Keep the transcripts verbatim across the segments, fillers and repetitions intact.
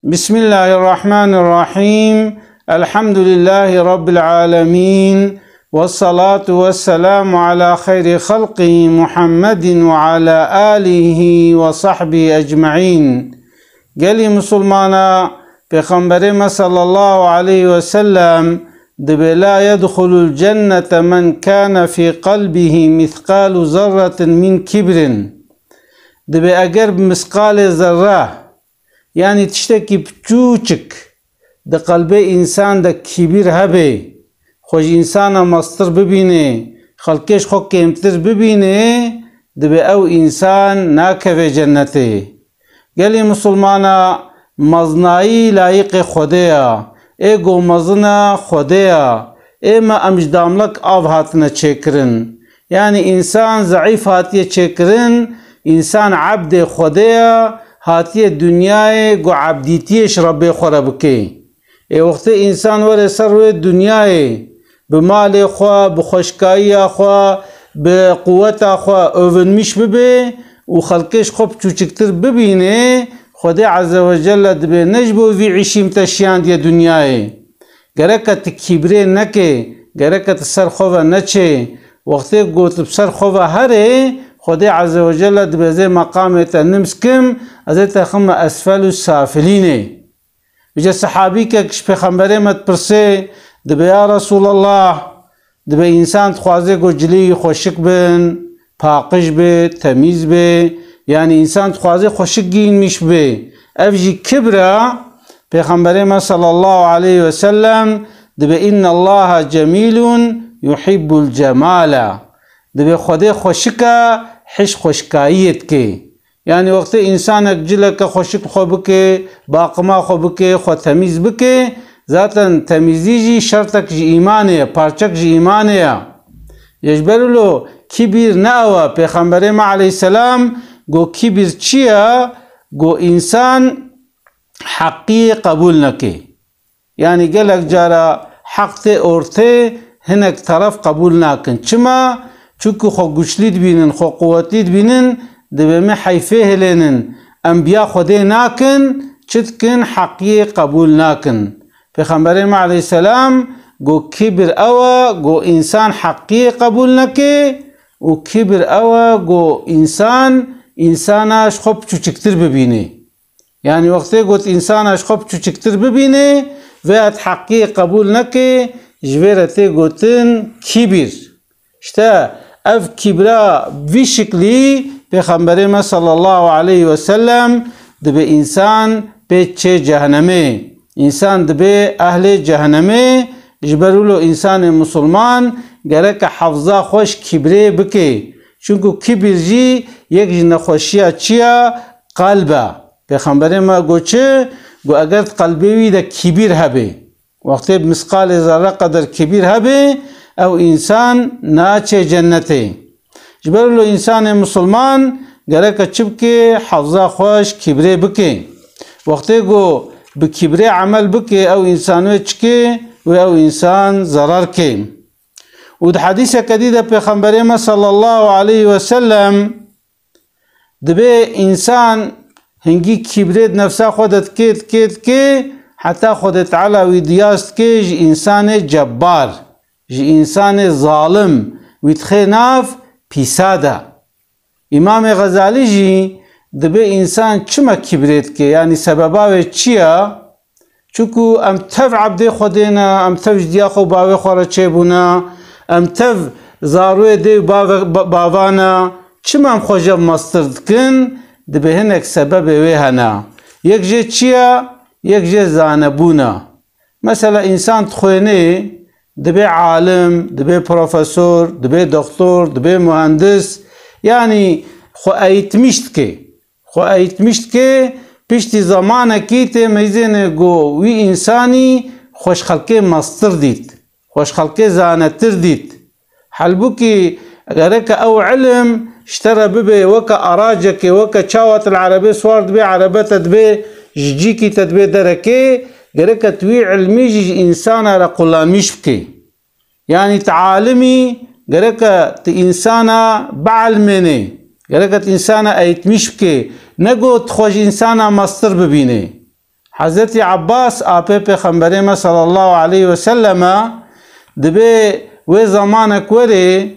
بسم الله الرحمن الرحيم. الحمد لله رب العالمين. والصلاة والسلام على خير خلقه محمد وعلى آله وصحبه أجمعين. Gelî Musulmana, Pêxemberê me sallallahu aleyhi ve sellem dibe: "La yedxulul cennete men kâne fî qalbihi mithqalu zerretin min kibrin." Dibe eger bi misqalê zerre, yanî tiştekî piçûçik di qelbê însan de kîbir hebe, xwe ji însana mestir bibîne, xelkê ji xwe kêmtir bibîne, dibe ew însan nakeve cennetê. Gelî Musulmana, mezinayî layiqê Xwedê ya, ê ku mezin e Xwedê ya, ê me em ji damlek av hatine çêkirin. Yanî însan zeîf hatiye çêkirin, însan ebdê Xwedê ya, hatiye dinyayê ku ebdîtiyê ji Rebbê xwe re bike. Ê wextê însan were ser rûyê dinyayê, bi malê xwe, bi xweşkayiya xwe, bi quweta xwe övünmîş bibe û xelkê ji xwe piçûçiktir bibîne, Xwedê Azze ve Celle dibe ne ji bo vî îşî min te şiyandiye dinyayê. Gereke tu kîbrê neke, gereke tu ser xwe ve neçê. Wextê ku tu bi ser xwe ve herê, Xwedê Azze ve Celle dibe ez ê meqamê te nimz kim, ez ê te xime esfel û safilînê. Vêca sehabîkek ji Pêxemberê me dipirsê, dibe, ya Resûlallah, dibe însan dixwaze ku cilê wî xweşik bin, paqij be, temîz be, yanî însan dixwaze xweşik giyinmiş be. Ev jî kibr e. Pêxemberê me sallallahu aleyhi ve sellem dibe, "Înnallaha cemîlun yuhibbul cemala." Dibe Xwedê xweşik e, hiş xweşkayiyê dike. Yanî wextê însanek cileke xweşik xwe bike, baqima xwe bike, xwe temîz bike, zaten temîzî jî şertek ji îmanê ye, parçek ji îmanê ye. Ji ber wilo kibir ne ew e. Pêxemberê me aleyhisselam got, kibir çi ye? Got, însan heqiyê qebûl neke. Yanî gelek cara heq tê ortê, hinek teref qebûl nakin. Çima? Çunku xwe guçlî dibînin, xwe quwetlî dibînin, dibê me heyfê hilênin. Em biya Xwedê nakin, çi dikin? Heqiyê qebûl nakin. Pêxemberê me aleyhisselam got, kibir ew e, got însan heqiyê qebûl neke û kibir ew e, got însan, însana ji xwe piçûçiktir bibîne. Yanî wextê got însana ji xwe piçûçiktir bibîne, vê hat heqiyê qebûl neke, ji vê re tê gotin kibir. Îşte ev kibra vî şiklî Pêxemberê me sallallahu aleyhi ve sellem dibe însan pê çê cehenemê. Însan dibe ehlê cehenemê, ji ber wilo însanê musulman gereke hefza xwe ji kibirê bike. Çunku kibir jî yek ji nexweşiya çi ya? Qelb e. Pêxemberê me got çi? Got eger di qelbê wî de kibir hebe, wextê bi misqalê zerre qeder kibir hebe, ew însan naçe cennetê. Ji ber wilo însanê musulman gereke çi bike? Hefza xwe ji kibirê bike. Wextê ku bi kibirê emel bike, ew însan wê çi ke? Wê ew însan zerar ke. Û di hedîseke dî de Pêxemberê me sallallahu aleyhi ve sellem dibe însan hingî kîbrê di nefsa xwe de dike, dike, dike, heta Xwedê Teala wî diyas dike ji însanê cebbar, ji însanê zalim, wî dixê nav pîsa de. Îmamê Xezalî jî dibe însan çima kîbrê dike, yanî sebeba wê çi ya? Çunku em tev ebdê Xwedê ne, em tev ji diya xwe û bavê xwe re çêbûne, em tev zarûyê dê û bave-, ba-, bava ne, çima em xwe ji ev mestir dikin? Dibe hinek sebebê wê hene. Yek jê çi ye? Yek jê zanebûn e. Mesela însan dixwêne, dibe alim, dibe profesor, dibe doktor, dibe muhendis, yanî xwe eğitmiş dike. Xwe eğitmiş dike, piştî zamanekî tê meyzêne ku wî însanî xwe ji xelkê mestir dît, xwe ji xelkê zanetir dît. Halbûkî gereke ew ilim ji te re bibe weke aracekê, weke çawa tu li erebê siwar dibê, erebe te dibe ji cîkî te dibe derekê, gereke tu wî ilmî jî ji însana re qulanmîş bikî. Yanî tu alimî, gereke tu însana bielmênê, gereke tu însana eğitmiş bikê, ne got tu xwe ji însana mestir bibînê. Hezretî Abbas, apê Pêxemberê me sallallahu aleyhi ve sellem e, dibê wê zamanek werê,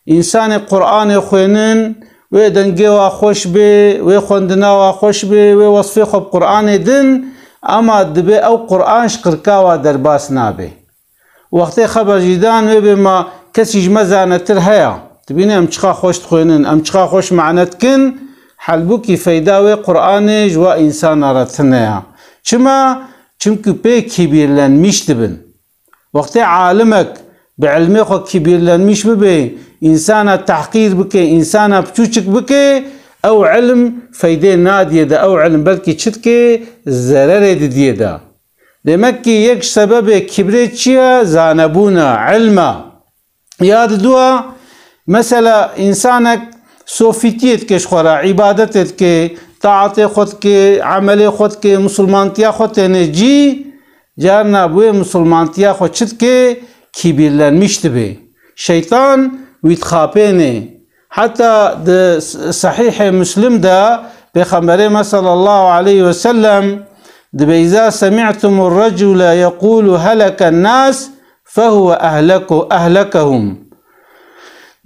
însanê Qur'anê xwênin, wê dengê wa xweş bê, wê xwendina wa xweş bê, wê wesfê xwe bi Qur'anê din, ama dibê ew Qur'an ji qirka wa derbas nabe. Wextê xeber jî dan wê bê ma kesî ji me zanetir heye. Dibîne em çiqa xweş dixwênin, em çiqa xweş mane dikin, helbûkî feyda wê Qur'anê ji wa însana re tune ya. Çima? Çimkî pê kîbîrlenmîş dibin. Wextê alimek bi ilmê xwe kîbîrlenmîş bibe, însana tehqîr bike, însana piçûçik bike, ew ilm feydê nadiyê de, ew ilm belkî çi dike, zererê didiyê de. Demek ki yek ji sebebê kibrê çi ye? Zanebûn e, ilm e. Ya diduwa, mesela, însanek sofîtiyê dike ji xwe re, îbadetê dike, taetê xwe dike, emelê xwe dike, misilmantiya xwe têne cî, carna bi wê misilmantiya xwe çi dike? Kîbîrlenmîş dibe. Şeytan wî dixapêne. Heta di s-, Sehîhê Muslim de Pêxemberê me sallallahu aleyhi ve sellem dibe, "Îza semî'tumur recule yekûlu heleken nas, fehuve ehleku-, ehlekehum."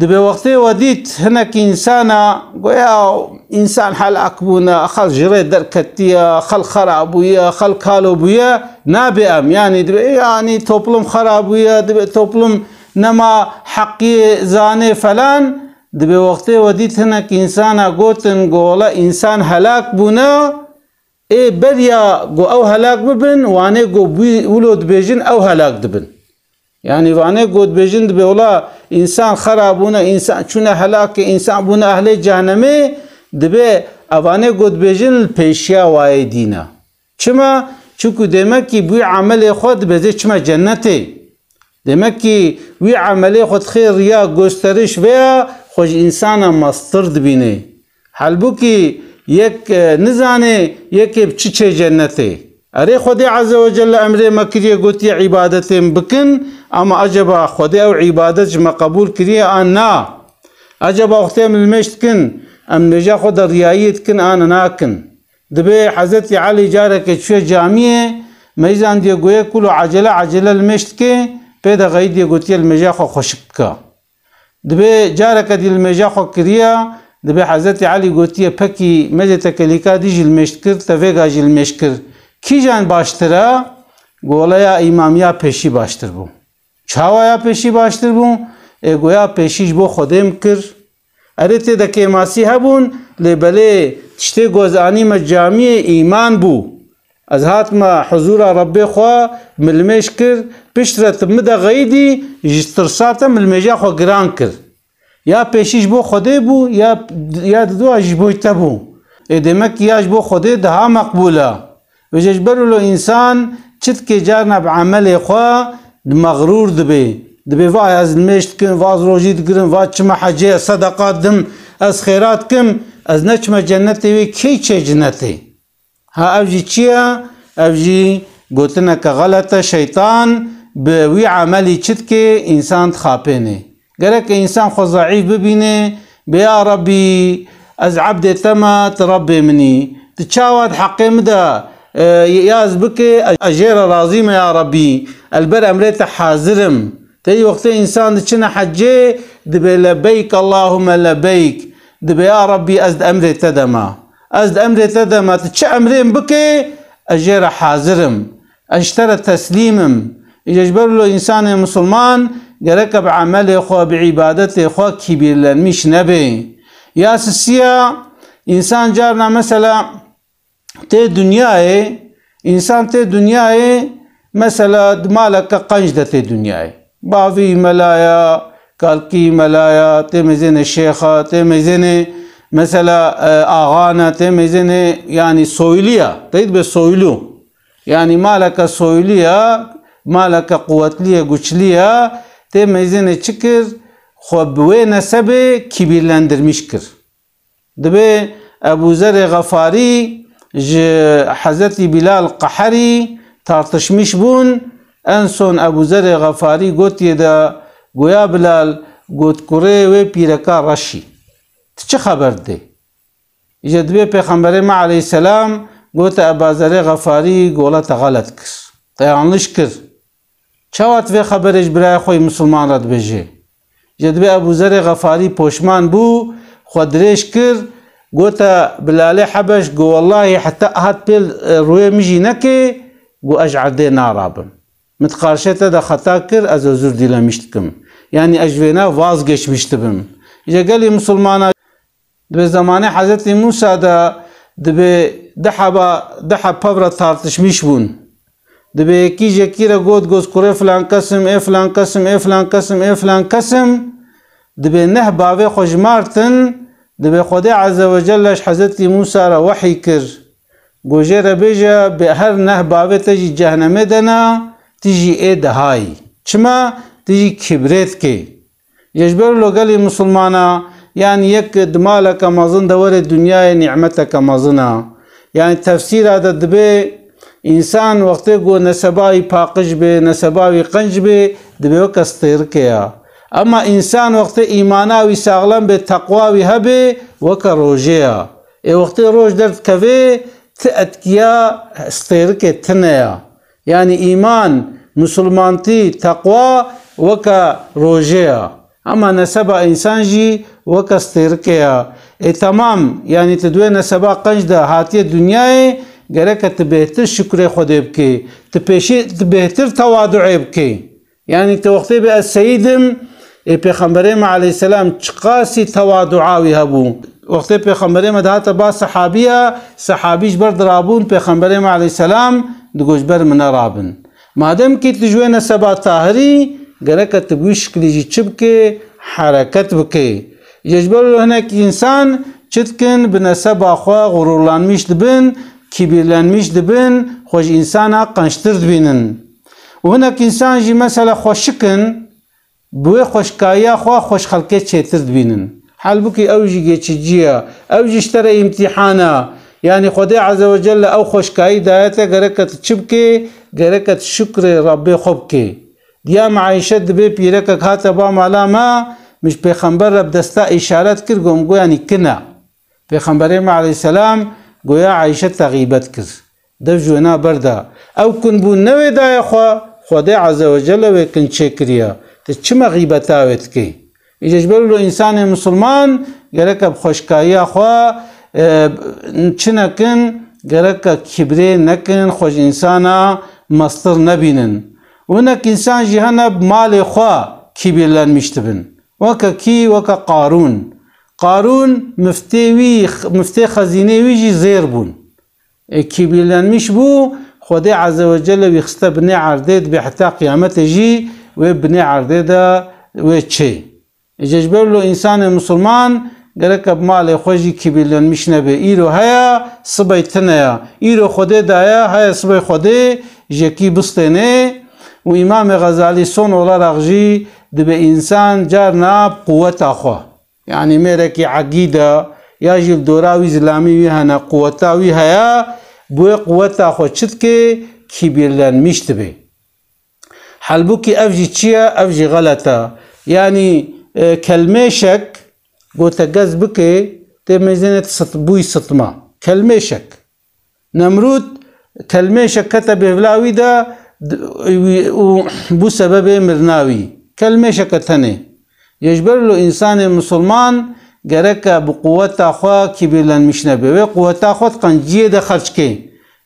Dibe wextê we dît hinek însana, goya însan helak bûne, xelk ji rê derketiye, xelk xera bûye, xelk kalo bûye, nabe em. Yanî dibe, yanî toplum xera bûye, dibe toplum nema heqiyê zanê falan, Dibê wextê we dît hinek însana gotin, go wele însan helak bûne, ê beriya go ew helak bibin, wanê go bû-, wilo dibêjin ew helak dibin. Yanî wanê go dibêjin dibê wela însan xera bûne, însan çûne helakê, însan bûne ehlê cehnemê, dibê evanê go dibêjin li pêşiya wayê dîne. Çima? Çunku demek ki bi wî emelê xwe dibeze çime cennetê. Demek ki wî emelê xwe dixê riya, gösteriş veya xwe ji însana mestir dibîne. Halbûkî yek, e, nizane yekê bi çi çê cennetê. Erê, Xwedê Azze ve Celle emrê me kiriye, gotiye îbadetê min bikin, ama acaba Xwedê ew îbadet ji me qebûl kiriye an na? Acaba wextê em li mêj dikin, em li mêja xwe de riyayiyê dikin an nakin? Dibê Hezretî Elî careke çûye camiyê, meyzandiye goyê kulo acele acele li mêj dike, pê de xeyidiye gotiye li mêja xwe xweşik bike. Dibê careke dî li mêja xwe kiriye, dibê Hezretî Elî gotiye, pekî mecê tekelîka dî jî li mêj dikir, te vêga jî li mêj kir. Kîjan baştir e? Goleya îmamiya pêşî baştir bû. Çawa ya pêşî baştir bû? Ê goya pêşî ji bo Xwedê min kir. Erê tê de kêmasî hebûn, lê belê tiştê ku ez anîme camiyê îman bû. Ez hatime huzûra Rebbê xwe, min li mêj kir, piştre tu min de xeyidî, ji tirsa te min li mêja xwe giran kir. Ya pêşî ji bo Xwedê bû, ya, ya diduwa ji bo te bû. Ê demek ki ya ji bo Xwedê daha meqbûl e. Vêje ji ber wilo însan çi dike, carna bi emelê xwe di mexrûr dibê. Dibê, va ez nimêj dikim, va ez rojî digirim, va çime hecê, ez sedeqa didim, ez xêra dikim, ez neçime cennetê wê, key çê cennetê? Ha ev jî çi ye? Ev jî gotineke xelet e, şeytan bi wî emelî çi dike, însan dixapêne. Gerek însan xwe zeîf bibîne, bê ya Rebbî, ez ebdê te me, tu Rebbê min î. Tu çawa di heqê min de, e, yaz bike, ez jê re razî me ya Rebbî, ez li ber emrê te hazir im. Tey wextê însan diçine hecê, dibê lebeyk Allahümme lebeyk. Dibê ya Rebbî, ez di emrê te de me. Ez di emrê te de me, tu çi emrê min bike, ez jê re hazir im. Ez ji te re teslîm im. Îca ji ber wilo însanê misilman gereke bi emelê xwe, bi îbadetê xwe kîbîrlenmîş nebe. Ya sisiya, însan carna mesela tê dinyayê, însan tê dinyayê, mesela di maleke qenc de tê dinyayê. Bavî melaya, kalkî melaya, tê meyzênê şêxa, tê meyzênê mesela, e, axana, tê meyzênê, yanî soyluya, tey dibe soylu. Yanî maleke soylu ya, maleke quwetlî ye, guçlî ya, tê meyzênê çi kir? Xwe bi wê nesebê kîbîrlendirmîş kir. Dibê Ebû Zerê Xefarî ji Hezretî Bîlal Qeherî tartişmîş bûn. En son Ebû Zerê Xefarî gotiye de, goya Bilal, got, kurê wê pîreka reşî, tu çi xeber didê? Îje dibê Pêxemberê me aleyhisselam Gote Eba Zerê Xefarî, gola te xelet kir. Te yanlış kir. Çawa tu vê xeberê ji birayê xwe yî misilman re dibêjê? Jê dibê Ebû Zerê Xefarî poşman bû, xwe dirêj kir, gote Bilalê Hebeş, go wellahî heta hat pêl, e, rûyê min jî nekê, go ez ji erdê narabim. Min di qarşê te de xeta kir, ez özür dilemiş dikim. Yanî ez ji vêna vazgeçmiş dibim. Ji gelî misilmana Dibê zemanê Hezretî Mûsa de dibê du heba, du heb pevre tartişmîş bûn. Dibê yekî ji yekî re got, got, kurê filan kesim, ê filan kesim, ê filan kesim, ê filan kesim. Dibê neh bavê xwe jimartin, dibê Xwedê Azze ve Celle ji Hezretî Mûsa re wehî kir. Got, jê re bêje, bê her neh bavê te jî cehnemê de ne, tu jî ê dehayî. Çima? Tu jî kibrê dikê. Ji ber lo gelî misilmana, yanî yek di maleke mezin de were dinyayê nîmeteke mezin a. Yanî tefsîra de dibê însan wextê ku neseba wî paqij bê, neseba wî qenc bê, dibê weke stêrikê ya. Ema însan wextê îmana wî saxlem bê, teqwa wî hebê, weke rojê ya. Ê wextê roj derdikevê, ti etkiya stêrikê tine ya. Yanî îman, misilmantî, teqwa weke rojê ya. Ema neseba însan jî weke stêrikê ya. Ê temam, yanî tu di wê neseba qenc de hatiye dinyayê, gereke tu bêhtir şukrê Xwedê bikê. Tu pêşî, tu bêhtir tewaduê bikê. Yanî tu wextê bê ez seyîd im, ê Pêxemberê me aleyhisselam çiqasî tewadua wî hebû. Wextê Pêxemberê me dihate ba sehabiya, sehabî ji ber dirabûn, Pêxemberê me aleyhisselam digot ji ber min nerabin. Madem kî tu ji wê neseba tahirî, gereke tu bi wî şiklî jî çi bikê, hereket bikê. Ji ber wilo hinek însan çi dikin, bi neseba xwe xururlanmîş dibin, kibîrlenmîş dibin, xwe ji însana qençtir dibînin. Û hinek însan jî mesela xweşik in, bi wê xweşkayiya xwe xwe ji xelkê çêtir dibînin. Halbûkî ew jî geçici ye, ew jî ji te re îmtîhan e. Yanî Xwedê Azze ve Celle ew xweşkayî daye te, gereke tu çi bikê? Gereke tu şukrê Rebbê xwe bikê. Diya me Ayşe dibê pîrekek hate ba mala me, min ji Pêxember re bi desta îşaret kir, got, min got, yanî kin e. Pêxemberê me aleyhisselam goya Ayşe te xîbet kir. Dev ji wêna berda. Ew kinbûn ne wê daye xwe, Xwedê Azze ve Celle wê kin çêkiriye. Tu çima xîbeta wê dikey? Îca ji ber wilo însanê misilman gereke bi xweşkayiya xwe, e, çi nekin, gereke kibrê nekin, xwe ji însana mestir nebînin. Û hinek însan jî hene bi malê xwe kibîrlenmiş dibin. Weke kî? Weke Qarûn. Qarûn miftê wî, miftê xezînê wî jî zêr bûn. E, kibîrlenmiş bû, Xwedê Azze ve Celle wî xiste binê erdê, dibê heta qiyametê jî wê binê erdê de wê çê. Îca ji ber wilo însanê misilman gereke bi malê xwe jî kibîrlenmiş nebe. Îro heye, sibey tine ya. Îro Xwedê daye, heye sibey Xwedê ji yekî bistênê. Û Îmamê Xezalî son olarak jî dibê însan carna bi quweta xwe. Yanî mêrekî egîd e, ya jî li dora wî zilamî wî hene, quweta wî heye, bi wê quweta xwe çi dike, kibîrlenmiş dibe. Halbûkî ev jî çi ye? Ev jî xelet e. Yanî, e, kelmêşek gote gez bike, tê mêzênê sit-, bûyî sitma. Kelmêşek. Nemrûd kelmêşek kete bêvila wî de, d-, wî, û bû sebebê mirina wî. Kelmêşeke tenê. Yê ji ber wilo însanê misilman gereke bi quweta xwe kibîrlenmiş nebe. Wê quweta xwe di qenciyê de xerc ke.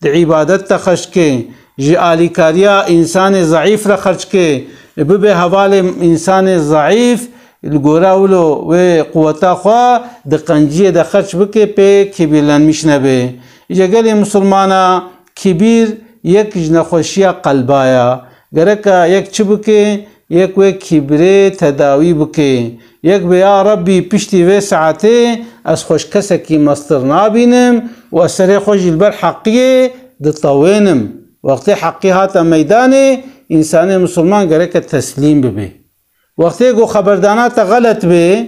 Di îbadet de xerc ke. Ji alîkariya însanê zeîf re xerc ke. Bibe hevalê însanê zeîf, li gora wilo wê quweta xwe di qenciyê de xerc bike, pê kibîrlenmiş nebe. Îca gelê misilmana kibîr yek ji nexweşiya qelba ye. Gereke yek çi bike? Yek wê kîbrê tedawî bike. Yek bê, ya Rebbî, piştî vê saetê ez xwe ji kesekî mestir nabînim û ez serê xwe jî li ber heqiyê ditewênim. Wextê heqî hate meydanê, însanê misilman gereke teslîm bibe. Wextê ku xeberdana te xelet bê,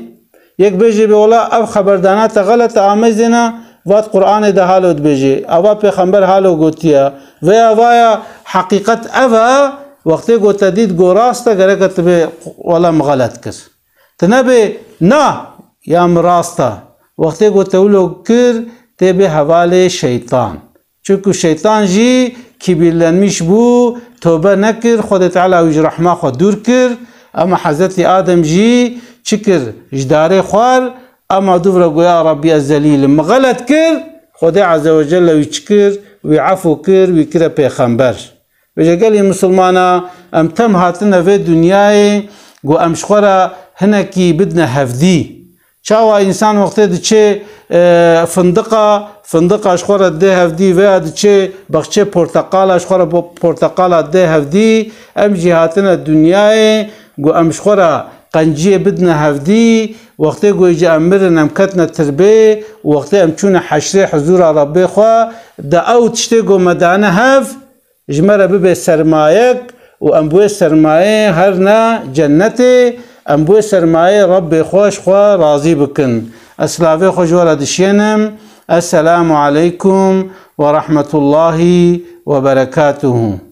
yek bêjê bê, wela ev xeberdana te xelet e, ameyzêna, vat Qur'anê de halo dibêjê, ava Pêxember halo gotiye, veya vaya heqîqet ev e, wextê ku te dît ku rast e, gereke tu bê, wela min xelet kir. Tu nebê, na, ya min rast e. Wextê ku te wilo kir, tê bê hevalê şeytan. Çunku şeytan jî kibîrlenmiş bû, tobe nekir, Xwedê Teala wî ji rehma xwe dûr kir. Ama Hezretî Adem jî çi kir? Ji darê xwar, ama dûv re got, ya Rabbî, ez zelîl im. Min xelet kir, Xwedê Azze ve Celle wî çi kir? Wî efû kir, wî kire pêxember. Vêce gelî misilmana, em tem hatine vê dinyayê, ku em ji xwe re hinekî bidine hevdî. Çawa însan wextê diçê, e, findiqa, findiqa ji xwe re didê hevdî, veya diçê baxçê porteqala, ji xwe re bo-, porteqala didê hevdî, em jî hatine dinyayê, ku em ji xwe re qenciyê bidine hevdî, wextê ku jî em mirin, em ketine tirbê, û wextê em çûne heşrê huzûra Rebbê xwe, de ew tiştê ku me dane hev, ji me re bibe sermayek û em bi wê sermayeyê herine cennetê, em bi wê sermayeyê Rebbê xwe ji xwe razî bikin. Ez silavê xwe ji we re dişênim. Esselamu aleykum ve rahmetullahi ve berekatuhu.